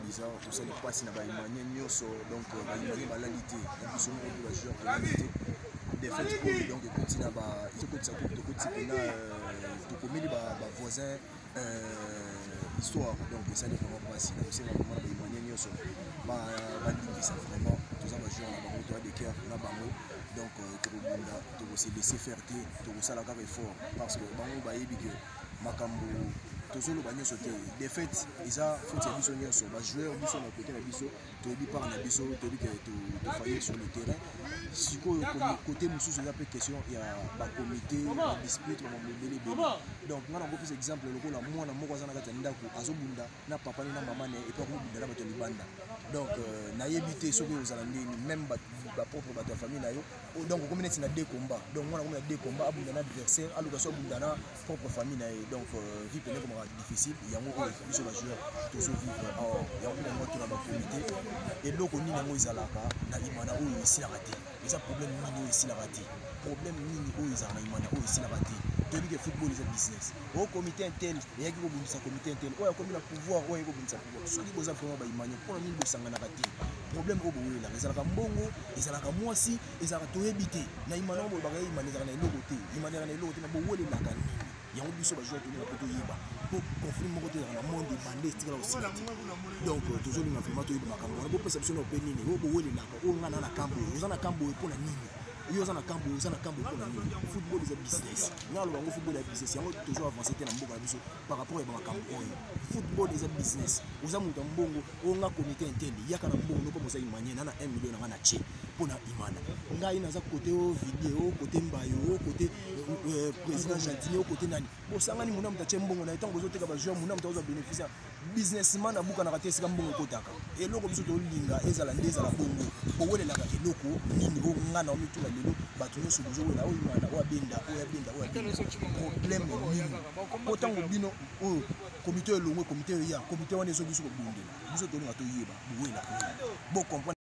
bizarre, tosali mpasi na baimanie nyonso. Donc baimanie balali te, na biso moko mpe bajoueur tolali te. Défaite oyo donc ekoti na ba ekotisa coupe, tokoti mpena, tokomeli bavoisin histoire. Donc esali vraiment mpasi. Na kosenga vraiment na baimanie nyonso balimbisa vraiment. Toza bajoueur na bango, toya de cœur na bango. Donc tokobunda, tokose laisser faire te, tokosala kaka effort parce que bango bayebi ke makambo tozoloba nyonso te. Défaite eza faute ya biso nyonso bajoueur. Biso na côté na biso, toyebi part na biso, toyebi ke tofaillir sur le terrain. Sikoyo côté mosusu eza mpe question ya bacomité, badispute, bamambo ebele ebele. Donc nga nakopesa exemple lokola mwana moko aza na kati ya ndako, azobunda na papa ne na mama ne, et puis akomobunda na bato ya libanda. Donc nayebi te soki ozala ndeni, même bapropre bato ya famille na yo. Donc okomi neti na deux combats. Donc mwana akomi na deux combats, abunda na adversaire, aluka so abunda na propre famille na ye. Donc vie pene ekomaka difficile. Yango oyo biso bajoueur tozovivre awa, yango mpe nango tuna bacomité eloko nini yango ezalaka na Imana oyo esilaka te. Eza problème nini oyo esilaka te? Problème nini oyo ezalaka na Imana oyo esilaka te? Toyebi ke football eza business. Oyo comité un tel eyaki kobundisa comité un tel, oyo akomi na pouvoir, oyo ayaki kobundisa pouvoir. Soki boza vraiment baimanie, mpona nini bosanganaka te? Problème oyo bowelelaka ezalaka mbongo, ezalaka mwasi, ezalaka toyebi te. Na Imana oyo bolobaka ye Imana ezalaka na eloko te, Imana ezalaka na eloko te, na bowelelaka nini? Yango biso bajoueur tolinga mpo toyeba, mpo conflit moko te ezalaka na monde ebande etikala kosila te. Donc tozolinga vraiment toyeba makambo wana. Bopesa biso na mpe nini oyo bowelelaka? Oyo ngai na kambo oyo, oza na kambo oyo mpona nini? Yo oza na kambo oyo, oza na kambo mpona nini? Football eza business. Ngai aloba yango, football ya business. Yango tozo avance te na mboka na biso par rapport ya bamakambo oyo. Football eza business. Oza moto ya mbongo, oyo nga comité un tel, yaka na mbongo noko, moza imanie na 1 million na nga na tie mpona Imana. Ngai naza côté oyo video, côté Mbayo, oyo côté président Gentini, oyo côté nani. Bosangani, mona moto atie mbongo na ye. Ntango bozoteka bajoueur, mona moto azwa bénéfice. Businessman abukanaka te esika mbongo ekotaka. Eloko biso tolinga ezala nde ezala bongo. Bowelelaka eloko nini? Oyo nga na omituna lelo, bato nyonso bozowela oyo Imana, oyo abenda, oyo abenda, oyo abenda, problème nini? Po ntango bino oyo komite oyo elongwe, komite oyo ya komite wana ezoki biso kobundela biso, tolinga toyeba bowelaka nini. Bocomprendre.